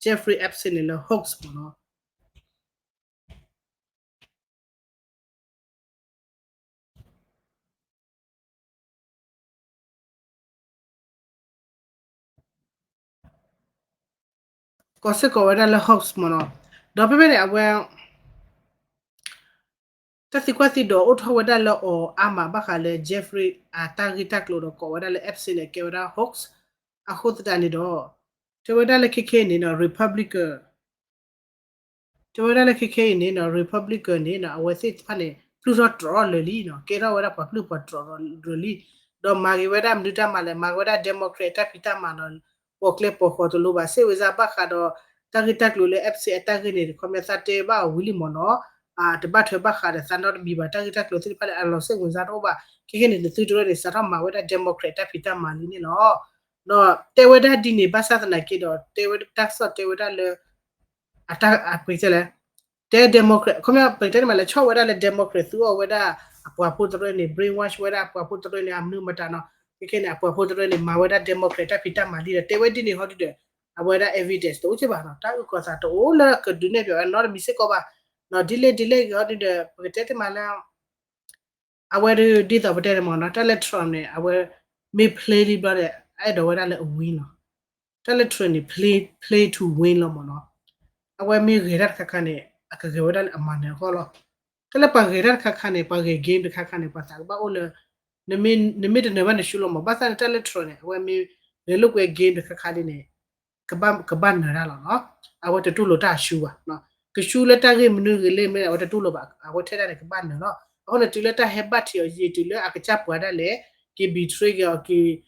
Jeffrey Epstein န့ၣ်လၢ hoax မ့ၢ်နီၤ ကိးစ့ၢ်ကီးဝဲဒၣ်လၢ hoax မ့ၢ်နီၤ. ဒီးဖဲဖဲန့ၣ် အဝဲ တၢ်သံကွၢ်သံဒိးအိၣ်ထီၣ်ဝဲဒၣ်လၢအီၤအါမး ဘၣ်ဃးလၢ Jeffrey အတၢ်ဂ့ၢ်တၢ်ကျိၤဒီး ကိးဝဲဒၣ်လၢ Epstein န့ၣ် ကဲဝဲဒၣ် hoax အဃိသတးန့ၣ်ဒီး တဲဝဲဒၣ်လၢခဲခဲအံၤန့ၣ်နီၤ Republican တဲဝဲဒၣ်လၢခဲခဲအံၤန့ၣ်နီၤ Republican န့ၣ်နီၤ အဝဲသ့ၣ်တဖၣ်န့ၣ် ပျုၢ်ထီၣ်တြီၢ်လၢာ်လံနီၤ, ကဲထီၣ်ဝဲဒၣ်ပှၤပျုၢ်ပှၤတြီၢ်လၢာ်လံ, ဒီးမၤဂ့ၤဝဲဒၣ်မနုၤတၢ်မၤလဲၣ်, မၤဂ့ၤဝဲဒၣ် Democrat တၢ်ဖံးတၢ်မၤနီၤ, ပိာ်ကျဲပိာ်ဃီၤတလိၤဘၣ်, စ့ၢ်ဝဲစ့ၢ်ဘၣ်ဃးဒီး တၢ်ဂ့ၢ်တၢ်ကျိၤလၢ Epstein အတၢ်ဂ့ၢ်န့ၣ် ခီပညီသးတဲဘၣ်အီၤဝံၤလံမ့ၢ်နီၤ, တဘၣ်ထွဲဘၣ်ဃးဒီးသးနီတမံၤဘၣ်, တၢ်ဂ့ၢ်တၢ်ကျိၤသ့ၣ်တဖၣ်လၢအလီၤစ့ၢ်ဝင်စားတအိၣ်ဘၣ်, ခဲခဲန့ၣ် နသုတရၢန့ၣ် စးထီၣ်မၤဝဲဒၣ် Democrat တၢ်ဖံးတၢ်မၤလံန့ၣ်လီၤ. ဒီးတဲဝဲဒၣ်ဒ်န့ၣ် ဘၣ်ဆၣ်သနာ်က့ဒီး တဲဝဲတၢ်ကစီၣ်တဲဝဲဒၣ်လၢ အတၢ် ပကတဲလဲၣ်, တဲ Democrat ခီပညီ ပကတဲန့ၣ်မးလၢ ဆီၣ်ဝဲဒၣ်လၢ Democrat သူအီၤဝဲဒၣ် အပှၤဖိတရၢန့ၣ် brainwash ဝဲဒၣ်အပှၤဖိတရၢန့ၣ် အမနုၤမတၤနီၤ, ခဲခဲန့ၣ် အပှၤဖိတရၢန့ၣ် မၤဝဲဒၣ် Democrat တၢ်ဖံးတၢ်မၤလံဒီး တဲဝဲဒ်န့ၣ်ဟီဒုဒီး အဝဲဒၣ် evidence တအိၣ်က့ဘၣ်နီၤ, တၢ်အုၣ်ကီၤသးတအိၣ်လၢကဒုးနဲၣ်ဖျါဝဲနီတမံၤစ့ၢ်ကီးဘၣ်, ဒ်လဲၣ်ဒ်လဲၣ်ဂ့ၤဟီဒုဒီး ပကတဲတ့ၢ်မးလၢ အဝဲဒၣ်ဒ်သိးပတဲန့ၣ်မ့ၢ်နီၤ, တၢ်လၢ Trump န့ၣ် အဝဲမ့ၢ် play လံဘျီဒီး အအဲၣ်ဒိးဝဲဒၣ်လၢအ win နီၤ, တၢ်လၢ Trump န့ၣ် play play to win လီၤမ့ၢ်နီၤ, အဝဲမ့ၢ်ဂဲၤတၢ်တခါခါန့ၣ် အကဂဲၤဝဲဒၣ်လၢအမၤနၢၤအဂီၢ်လီၤ, တၢ်လၢပှၤဂဲၤတၢ်တခါခါန့ၣ် ပှၤဂဲၤ game တခါခါန့ၣ် ပှၤသးကဘၣ်အိၣ်လၢ နမ့ၢ်တနၢၤဘၣ်နဆူလီၤမး, ဘၣ်ဆၣ်န့ၣ် တၢ်လၢ Trump န့ၣ် အဝဲမ့ၢ်ဂဲၤလိာ်ကွဲ game တခါခါလံန့ၣ် ကဘၣ်နၢၤတၢ်လီၤနီၤ, အဝဲတတူၢ်လိာ်တၢ်ဆူဘၣ်, ကဆူလၢတၢ်ဂ့ၢ်မနုၤဂ့ၤလၢမ့ၢ် အဝဲတတူၢ်လိာ်ဘၣ်, အဝဲထဲတၢ်န့ၣ် ကဘၣ်နၢၤလီၤ, အဃိန့ၣ် တုၤလၢတၢ်ဟဲဘၣ်ထံးအီၤယံာ် တုၤလၢအကစၢ်ပှၤဒၣ်လဲာ် က့ၤ betray က့ၤအီၤ က့ၤ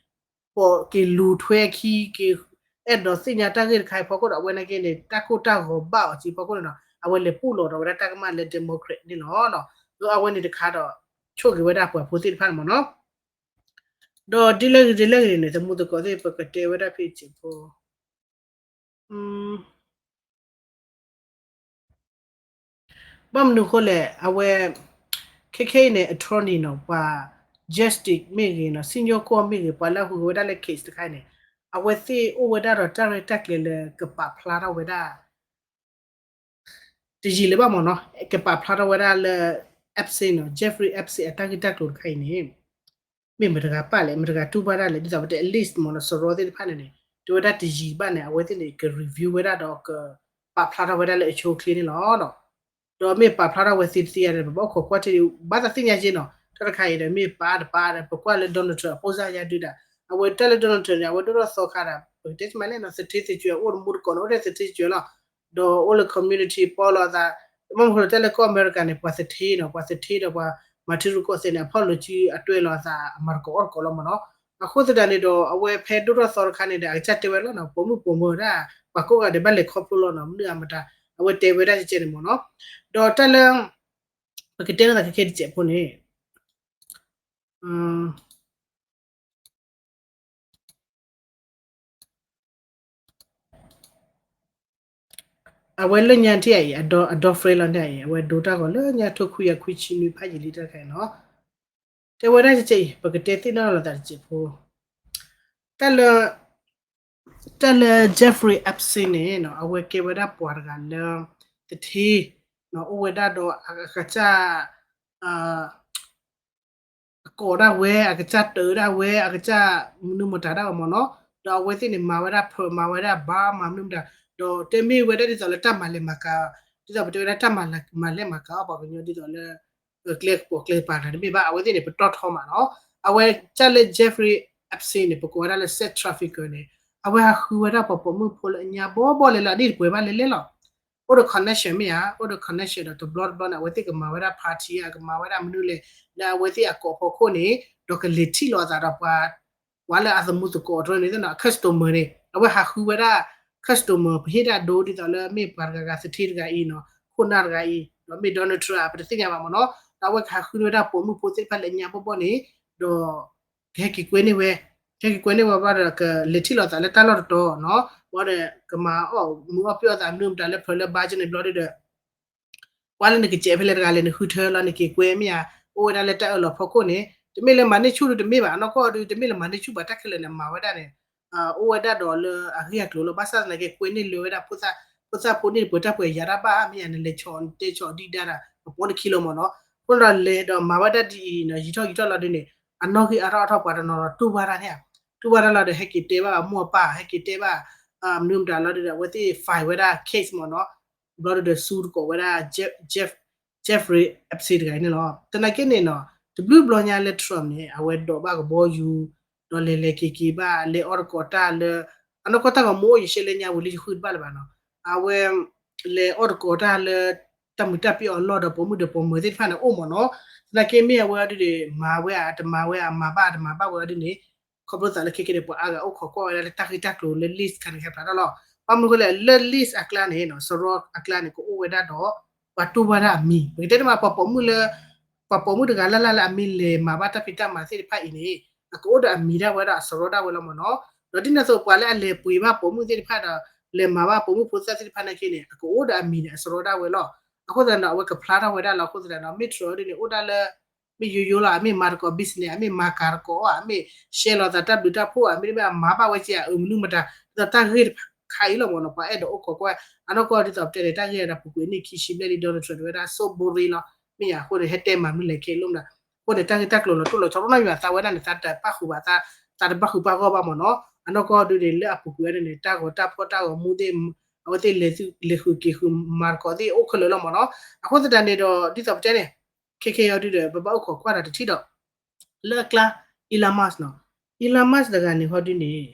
ပိာ်က့ၤလူၤထွဲအခံ က့ၤ အဲၣ်ဒိးသ့ၣ်ညါတၢ်ဂ့ၢ်တခါအံၤဖီခိၣ်ဒီး အဝဲနာ်က့န့ၣ် တၢ်ကိၢ်တၢ်ဂီၤဘၣ်အီၤစ့ၢ်ဖီခိၣ်န့ၣ်နီၤ, အဝဲလဲၤပူၣ်လီၤဒီးဝဲဒၣ်တၢ်ကမၣ်လၢ Democrat န့ၣ်လီၤ, ဒီးအဝဲန့ၣ်တခါဒီး ဆိၣ်ဂ့ၤဝဲဒၣ်ပှၤဖိသ့ၣ်တဖၣ်န့ၣ်မ့ၢ်နီၤ, ဒီးဒ်လဲၣ်ဂ့ၤဒ်လဲၣ်ဂ့ၤန့ၣ် သမူသကိးသ့ၣ် ပကတဲဝဲဒၣ်ဖဲစဲးဖိ ဘၣ်မနုၤအဃိလဲၣ်, အဝဲ ခဲခဲအံၤန့ၣ် attorney နီၤ, ပှၤ justice မ့ၢ်ဂ့ၤနီၤ, စံၣ်ညီၣ်ကွီၢ်မ့ၢ်ဂ့ၤ, ပှၤလၢအဟူးဂဲၤဝဲဒၣ်လၢ case တခါအံၤန့ၣ် အဝဲသ့ၣ်အိၣ်ဝဲဒၣ်ဒီးတၢ်ရဲၣ်တၢ်ကျဲၤလၢကပာ်ဖျါထီၣ်ဝဲဒၣ် တယံာ်လၢၤဘၣ်မ့ၢ်နီၤ, ကပာ်ဖျါထီၣ်ဝဲဒၣ်လၢ Epstein နီၤ, Jeffrey Epstein အတၢ်ဂ့ၢ်တၢ်ကျိၤတခါအံၤန့ၣ် မ့ၢ်မတၤတဂၤပာ်လဲၣ်, မတၤတဂၤတူၢ်ဘၣ်ဒၣ်လဲၣ်, ဒ်သိးပတဲ at least မ့ၢ်နီၤ, စရီသ့ၣ်တဖၣ်န့ၣ်န့ၣ် တဲဝဲဒၣ်တယံာ်ဘၣ်န့ၣ် အဝဲသ့ၣ်န့ၣ် က review ဝဲဒၣ်ဒီးကပာ်ဖျါထီၣ်ဝဲဒၣ်လၢအဆိအချ့န့ၣ်လီၤ. ဒီးမ့ၢ်ပာ်ဖျါထီၣ်ဝဲသ့တသ့ဧါဒီး ပဘၣ်အိၣ်ခိးကွၢ်ထံ ဘၣ်သးသ့ၣ်ညါက့နီၤ, တၢ်တခါအံၤဒီး မ့ၢ်ပာ်တပာ်ဒီး ပကွၢ်လၢ Donald Trump အဖိစၢ်ယါဒုးဒၣ်, အဝဲတၢ်လၢ Donald Trump န့ၣ် အဝဲဒိၣ်ထီၣ်သီခါဒီး ပကတဲမးလဲၣ်နီၤ, သထ့သကွဲၤအိၣ်တမူတကိးန့ၣ် အိၣ်ထဲသထ့သကွဲၤလီၤ. ဒီးအိၣ်လၢ community ပီလီၤအသး, ဘၣ်မနုၤဃိလၢတၢ်လၢကီၢ်အမဲရကၤန့ၣ် ပှၤသထ့နီၤ, ပှၤသထ့ဒီးပှၤမၤထံရူၢ်ကီၢ်သဲးန့ၣ် အဖီၣ်လိာ်စုအတွဲလီၤအသး အမၤတကိးအီၣ်တကိးလီၤမ့ၢ်နီၤ. အဃိသတးန့ၣ်ဒီး အဝဲဖဲဒိၣ်ထီၣ်သီတခါန့ၣ်ဒီး အကစၢ်တဲဝဲလီၤနီၤ, ပိာ်မုၣ်ပိာ်မၢၤဒၣ် ပှၤကိးဂၤဒဲးဘၣ်လဲၤခီဖျိလီၤနီၤ, မနုၤအမတၤ အဝဲတဲဝဲဒၣ်ကဲန့ၣ်မ့ၢ်နီၤ. ဒီးတၢ်လၢ ပကတဲလိာ်သးခဲခဲတစဲးဖိန့ၣ် အဝဲလၢညါထံၣ်အံၤ အဒီ friend လီၤန့ၣ်အံၤ အဝဲဒိတၢ်ဂီၤလၢညါထိခွံကယၤခွံဆံနွံဖးယံာ်လံတၢ်တခါအံၤနီၤ. တဲဝဲဒၣ်ကဲအံၤ ပကတဲသ့ၣ်နီၣ်လိာ်သးတစဲးဖိ တၢ်လၢ တၢ်လၢ Jeffrey Epstein န့ၣ်နီၤ အဝဲကဲဝဲဒၣ်ပှၤတဂၤလၢ သထ့ အိၣ်ဝဲဒၣ်ဒီးအကစၢ် အကိးဒၣ်ဝဲ အကစၢ်တၢးဒၣ်ဝဲ အကစၢ်မနုၤမတၤဒၣ်ဝဲမ့ၢ်နီၤ, ဒီးအဝဲသ့ၣ်န့ၣ် မၤဝဲဒၣ်ဖၢ မၤဝဲဒၣ်ဘါ မၤမနုၤမတၤ, ဒီးတဲမ့ၢ်ဝဲဒၣ်ဒ်သိးလၢတၢ်မၤလဲၤမၤကၤ ဒ်သိးပတဲဝဲဒၣ်တၢ်မၤလဲၤမၤကၤအီၣ် ပှၤကညီဒ်သိးလၢ ကျဲကပိာ်ကျဲကပၤတဂၤတမ့ၢ်ဘၣ်, အဝဲသ့ၣ်န့ၣ် ပတီၢ်ထီမးနီၤ, အဝဲတၢ်လၢ Jeffrey Epstein န့ၣ် ပကိးဝဲဒၣ်လၢ sex trafficker န့ၣ် အဝဲဟးဃုဝဲဒၣ်ပှၤပိာ်မုၣ်ဖိလၢအညါဘီဘီလဲၤလၢ်န့ၣ် တပှဲၤဘၣ်လဲၤလဲၤလီၤ. အိၣ်ဒီး connection မ့ၢ်ဧါ, အိၣ်ဒီး connection ဒီးတဘျီတဘျီန့ၣ် အဝဲသ့ၣ်ကမၤဝဲဒၣ် party ဧါ, ကမၤဝဲဒၣ်မနုၤလဲၣ်, လၢအဝဲသ့ၣ်အကိာ်ဖီခိၣ်န့ၣ် ဒီးကလဲၤထံၣ်လိာ်အသးဒီးပှၤ ပှၤလၢအသမူသကိးတရၢန့ၣ် အ customer န့ၣ် အဝဲဟးဃုဝဲဒၣ် customer ပဟ့ၣ်တၢ်ဒိဒ်သိးလၢမ့ၢ်ပှၤတဂၤဂၤသထ့တဂၤအံၤနီၤ, ခိၣ်နၢ်တဂၤအံၤ, ဒီးမ့ၢ် Donald Trump ပတသ့ၣ်ညါဘၣ်မ့ၢ်နီၤ, ဒီးအဝဲကဟးဃုန့ၢ်ဝဲဒၣ်ပိာ်မုၣ်ဖိသ့ၣ်တဖၣ်လၢအညါဘီဘီန့ၣ်, ဒီး ကဟဲက့ၤကွဲန့ၢ်ဝဲ, ကဟဲက့ၤကွဲန့ၢ်ဝဲဘၣ်ဒီး ကလဲၤထံၣ်လိာ်သးလၢတၢ်လီၢ်တတီၤနီၤ, ဘၣ်ဒီးကမၤအီၣ်မုာ်အီၣ်ပျီၢ်အသးမနုၤမတၤလၢဖျၢၣ်လၢဘါကန့ၣ်ဘျီဒုဒီး ပှၤလၢနကစဲးဖဲလဲၣ်တဂၤလဲၣ် နဃုထၢလီၤ နက့ၤကွဲမ့ၢ်ဧါ, အိၣ်ဝဲဒၣ်လၢတၢ်အၢၣ်လီၤဖီခိၣ်န့ၣ် တမ့ၢ်လၢမၤန့ၢ်ဆူၣ်ဒုတမ့ၢ်ဘၣ်, အနီၢ်ကီၢ်ဒု တမ့ၢ်လၢမၤန့ၢ်ဆူၣ်ဘၣ် တၢ်ခဲလၢာ်န့ၣ် မၤဝဲဒၣ်န့ၣ် အိၣ်ဝဲဒၣ်ဒီးလၢအဂ့ၢ်အကျိၤလီၤ, ဘၣ်ဆၣ်သနာ်က့ ကွဲန့ၢ်လၢဝဲဒၣ် ဖိသၣ်ဖိန့ၢ်တပှဲၤတၢ်ပှဲၤယၤတၢ်ဘၣ် မ့ၢ်ဧါ, နလဲၤဆီၣ်နတဲဆီၣ်ဒံးဒါဒီး ပပိာ်တခံလီၤမ့ၢ်နီၤ, အဃိဒီးလဲၤဒီးမၤဝဲဒၣ်ဒ်အံၤနီၤ ယံာ်ထီၣ်ယံာ်ထီၣ်လီၤဒုန့ၣ် အနီၣ်ဂံၢ်အါထီၣ်အါထီၣ်ပှၤတနီၤနီၤတူၢ်ဘၣ်တၢ်န့ၣ်ဧါ, တူၢ်ဘၣ်တၢ်လီၤဒီး ဟဲက့ၤတဲဘၣ်အမိၢ်အပၢ် ဟဲက့ၤတဲဘၣ် မနုၤမတၤလီၤဒုးဒီး အဝဲသ့ၣ် file ဝဲဒၣ် case မ့ၢ်နီၤ, ဘျီဒုးဒီးဆူတကိးဝဲဒၣ် Jeff, Jeffrey Epstein တဂၤအံၤန့ၣ်လီၤ. သနာ်က့န့ၣ်နီၤ တဘျုးဘျီညါလၢ Trump န့ၣ် အဝဲဒိးဘၣ်ကဘီယူၤ, ဒီးလဲၤလဲၤက့ၤက့ၤဘၣ် လဲၤအီၣ်တကိးတၢ်လၢ အနီၢ်ကီၢ်တၢ်ဂီၤမူအိၣ် ယရှဲလၢညါဝံၤလၢယဃုတဘၣ်လၢၤဘၣ်နီၤ, အဝဲ လဲၤအီၣ်တကိးတၢ်လၢ တၢ်မုာ်တၢ်ပျံၤအီၤလီၢ်ဒီးပိာ်မုၣ်ဒီးပိာ်မၢၤသ့ၣ်တဖၣ်န့ၣ်အိၣ်မ့ၢ်နီၤ. သနာ်က့မ့ၢ်အဝဲအီၤဒုးန့ၣ် မၤဝဲဧါ တမၤဝဲဧါ မၤဘၣ်တမၤဘၣ်ဝဲအီၤဒုးန့ၣ် ခီဖျိသးလၢခဲကဲန့ၣ် ပှၤအါဂၤအိၣ်ခိးကွၢ်ဝဲဒၣ်လၢတၢ်ဂ့ၢ်တၢ်ကျိၤလၢ list ခါန့ၣ် ဟဲဖျါထီၣ်လီၤ. ဘၣ်မနုၤအဃိလဲၣ် လၢ list အကျါန့ၣ်နီၤ စရီအကျါန့ၣ် ကအိၣ်ဝဲဒၣ်ဒီး ပှၤတူၢ်ဘၣ်တၢ်အမံၤ ပကတဲတမံၤ ပှၤပိာ်မုၣ်လၢ ပှၤပိာ်မုၣ်တဂၤလၢ်လၢ်လၢအမံၤလဲၤမၤဘၣ်တၢ်ဖံးတၢ်မၤသ့ၣ်တဖၣ်အံၤန့ၣ် အကအိၣ်ဒီးအမံၤဒၣ်ဝဲဒီးအစရီဒၣ်ဝဲလီၤမ့ၢ်နီၤ. ဒီးဒ်န့ၣ်အသိးပှၤလၢအလဲၤပှ့ၤဘၣ်ပိာ်မုၣ်သ့ၣ်တဖၣ်ဒီး လဲၤမၤဘၣ်ပိာ်မုၣ်ဖိသၣ်သ့ၣ်တဖၣ်နာ်က့န့ၣ် အကအိၣ်ဒီးအမံၤန့ၣ် အစရီဒၣ်ဝဲလီၤ. အဃိသတးဒီး အဝဲကဖျါထီၣ်ဝဲဒၣ်လီၤ. အဃိသတးဒီး မ့ၢ် Trump ဒ်န့ၣ် အိၣ်ဒၣ်လၢ မ့ၢ်ယိယိလီၤ အမ့ၢ်မၤတကိး business အမ့ၢ်မၤကၤတကိးအီၤ အမ့ၢ်ရှဲလီၤသးတၢ်ဘျုးတၢ်ဖှိၣ် အမ့ၢ်တမ့ၢ်အမၤဘၣ်ဝဲကဲအမနုၤမတၤ ဒီးတၢ်ဂ့ၢ်တခါအံၤလီၤမ့ၢ်နီၤ ပှၤအဲၣ်ဒိးအိၣ်ခိးကွၢ် အနီၢ်ကီၢ်ဒ်သိးပတဲန့ၣ် တၢ်ဂ့ၢ်ဒၣ်ပူၤကွံာ်အနံၣ်ခံဆံဘျဲၣ်လံ Donald Trump တဲဝဲဒၣ် so boring လီၤ မ့ၢ်ယါအဃိန့ၣ် ဟဲတဲမၤမနုၤလဲၣ်ခဲအံၤလိၣ်မတၤ အဃိန့ၣ် တၢ်ဂ့ၢ်တၢ်ကျိၤလီၤတိၢ်လီၤဆီထီၣ်နီတမံၤဘၣ် သးဝဲဒၣ်န့ၣ် သးတပၣ်ဃုာ်ဘၣ်သး သးတဘၣ်ဃုာ်ဘၣ်ဂီၢ်ဘၣ်မ့ၢ်နီၤ အနီၢ်ကီၢ်ဒုးန့ၣ် လၢအပူၤကွံာ်ဝဲဒၣ်န့ၣ် တၢ်ဂီၤတၢ်ဖီၣ်တၢ်ဂီၤမူသ့ၣ် အဝဲသ့ၣ်လဲၤသုလဲၤဃုာ်က့ၤဃုာ်မၤတကိးသ့ၣ်အိၣ်ခဲလၢာ်လီၤမ့ၢ်နီၤ အဃိသတးန့ၣ်ဒီး ဒ်သိးပတဲန့ၣ် ခဲခဲအံၤဒုးဒီး ပဘၣ်အိၣ်ခိးကွၢ်ဒီးတထံၣ်ဒီး လၢအကျါ Elon Musk နီၤ Elon Musk တဂၤန့ၣ်ဟီဒုးန့ၣ်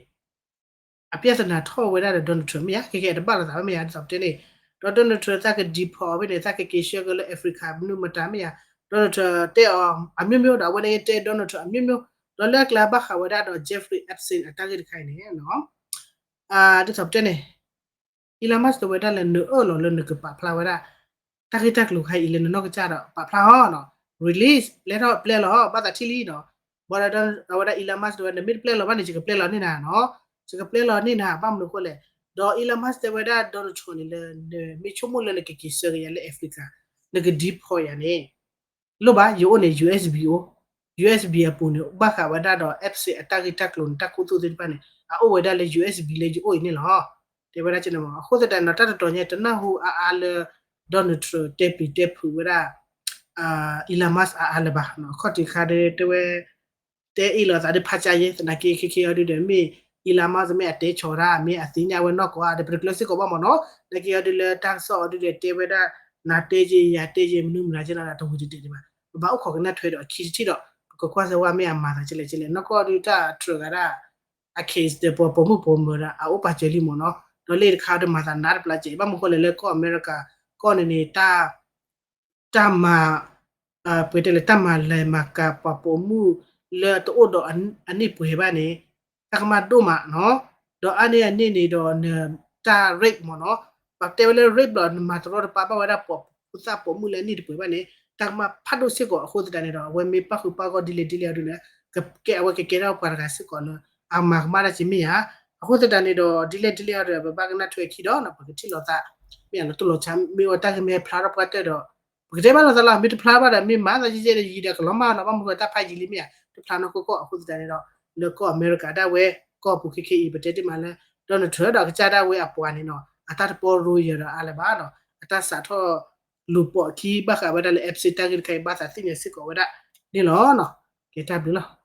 အပြဿနာထီၣ်ဝဲဒၣ်ဒီး Donald Trump မ့ၢ်ယါ ခဲခဲအံၤတဘၣ်လိာ်သးဘၣ်မ့ၢ်ယါ ဒ်သိးပတဲန့ၣ် ဒီး Donald Trump သးက deport အီၤဖဲန့ၣ် သးကက့ၤဆှၢက့ၤလၢ Africa မနုၤမတၤမ့ၢ်ယါ Donald Trump တဲအီၤအမျိုးမျိုးဒီး အဝဲန့ၣ်တဲ Donald Trump အမျိုးမျိုး ဒီးလၢအကျါဘၣ်ဃးဝဲဒၣ်ဒီး Jeffrey Epstein အတၢ်ဂ့ၢ်တခါအံၤန့ၣ် ဒ်သိးပတဲန့ၣ် Elon Musk တဲဝဲဒၣ်လၢနအၢၣ်လီၤလၢနကပာ်ဖျါဝဲဒၣ် တၢ်ဂ့ၢ်တၢ်ကျိၤခါအံၤလၢနနီၢ်ကစၢ်ဒီးပာ်ဖျါအီၤနီၤ release ပျဲထီၣ်ပျဲလီၤ ဘၣ်သးထံၣ်လံနီၤ ဘၣ်ဒီးအဝဲဒၣ် Elon Musk တဲဝဲ နမ့ၢ်တပျဲလီၤဘၣ်န့ၣ် ယကပျဲလီၤန့ၢ်နၤနီၤ ယကပျဲလီၤန့ၢ်နၤ ဘၣ်မနုၤအဃိလဲၣ် ဒီး Elon Musk တဲဝဲဒၣ် Donald Trump န့ၣ်လၢ နမ့ၢ်ဆိကမိၣ်လၢနကက့ၤဆှၢက့ၤယၤလၢ Africa နက deport ယၤန့ၣ် လိၣ်ဘၣ် ယအိၣ်န့ၣ် U S B အိၣ် U S B အပူၤန့ၣ် ဘၣ်ဃးဝဲဒၣ်ဒီး Epstein အတၢ်ဂ့ၢ်တၢ်ကျိၤန့ၣ် တၢ်ခူသူၣ်သ့ၣ်တဖၣ်န့ၣ် အအိၣ်ဝဲဒၣ်လၢ U S B လၢယအိၣ်အံၤန့ၣ်လီၤ တဲဝဲဒၣ်ကန့ၣ်မ့ၢ် အဃိသတးန့ၣ် တၢ်တတီၤညါတနၢ်ဟူအါအါလၢ Donald Trump တဲပျံၤတဲဖုးဝဲဒၣ် Elon Musk အါအါလၢၤဘၣ် အခီၣ်ထံးခါဒီးတဲဝဲ တဲအ့ၣ်လိာ်သးဒီးဖးကါယဲ သနာ်က့ခဲခဲအံၤဒုးဒီး မ့ၢ် Elon Musk မ့ၢ်အတဲဆီၣ်တၢ် မ့ၢ်အသ့ၣ်ညါဝဲနီၢ်ကီၢ်ဧါ ဒီးပတကျၢၤစ့ၢ်ကီးဘၣ်မ့ၢ်နီၤ သနာ်က့အံၤဒုးလၢတၢ်ကစီၣ်အံၤဒုးဒီးတဲဝဲဒၣ် နၤတဲက့ၤ ယၤတဲက့ၤ မနုၤမတၤကဲနီၤ တဝံၤတတဲာ်ဒံးဘၣ် ပဘၣ်အိၣ်ခိးကနၣ်ထွဲဒီးအခံတထံၣ်ဒီး ပကကွၢ်စၢၤဝဲမ့ၢ်အမၤသးကလဲၣ်ကလဲၣ် နီၢ်ကီၢ်ဒုးတၢ်တြၢၤဂၤဒၣ် အ case ဒီးပှၤပိာ်မုၣ်ပိာ်မၢၤဒီး အအိၣ်ပာ်စၢၤလံမ့ၢ်နီၤ ဒီးလၢတခါဒီးမၤသးနါတပျၢ်ကဲ ဘၣ်မနုၤဃိလဲၣ်လၢကီၢ်အမဲရကၤ ကီၢ်န့ၣ်န့ၣ် တၢ်မၤ ပတဲလၢတၢ်မၤလဲၤမၤကၤပှၤပိာ်မုၣ်လၢတအိၣ်ဒီးအနံၣ်ပှဲၤဘၣ်န့ၣ် တၢ်ကမၣ်ဒိၣ်မးနီၤ ဒီးအါန့ၢ်အန့ၣ်န့ၣ်ဒီး တၢ် rape မ့ၢ်နီၤ ပှၤတဲဝဲလၢ rape ဒီးနမၤတရီတပါဘၣ်ဝဲဒၣ်ပှၤဖိသၣ်ပိာ်မုၣ်လၢအနံၣ်တပှဲၤဘၣ်န့ၣ် တၢ်ကမၣ်ဖးဒိၣ်စ့ၢ်ကီးအဃိသတးန့ၣ်ဒီး အဝဲမ့ၢ်ပၣ်ဃုာ်ပၣ်ဂီၢ်ဒ်လဲၣ်ဒ်လဲၣ်အံၤဒုးန့ၣ် ကဲအဝဲကကဲထီၣ်ပှၤတဂၤစ့ၢ်ကီးလၢ အမၤကမၣ်တၢ်က့ၤမ့ၢ်ဧါ အဃိသတးန့ၣ်ဒီး ဒ်လဲၣ်ဒ်လဲၣ်အံၤဒီး ပဘၣ်ကနၣ်ထွဲအခံဒီး ပကထံၣ်လိာ်သး မ့ၢ်အလီၤတိၢ်လီၤဆါ မ့ၢ်အတၢ်ဂ့ၢ်မ့ၢ်ဖျါထီၣ်ပှၢ်တၢၢ်ဒီး ပကတဲဘၣ်လိာ်သးလီၤ မ့ၢ်တဖျါဘၣ်ဒီး မ့ၢ်မၤသးကဲကဲဒီး ယံၤဒီးကလီၤမၢ်နီၤ ဘၣ်မနုၤဃိတၢ်ဖးယံၤလံမ့ၢ်ဧါ တဖျါနီၢ်ကီၢ်ကီၢ် အဃိသတးန့ၣ်ဒီး လၢကီၢ်အမဲရကၤဒၣ်ဝဲ ကီၢ်ပူၤခဲခဲအံၤ ပတဲတ့ၢ်မးလၢ Donald Trump ဒီးကစၢ်ဒၣ်ဝဲအပှၤန့ၣ်နီၤ အတၢ်တပီ royal ဒီးအါလၢၤဘၣ်နီၤ အတၢ်စးထီၣ်လူၤပိာ်အခံဘၣ်ဃးဝဲဒၣ်လၢ Epstein တၢ်ဂ့ၢ်တခါအံၤ ဘၣ်သးသ့ၣ်ညါစ့ၢ်ကီးဝဲဒၣ်န့ၣ်လီၤ. ကဲတၢ်ဘျုးလီၤ.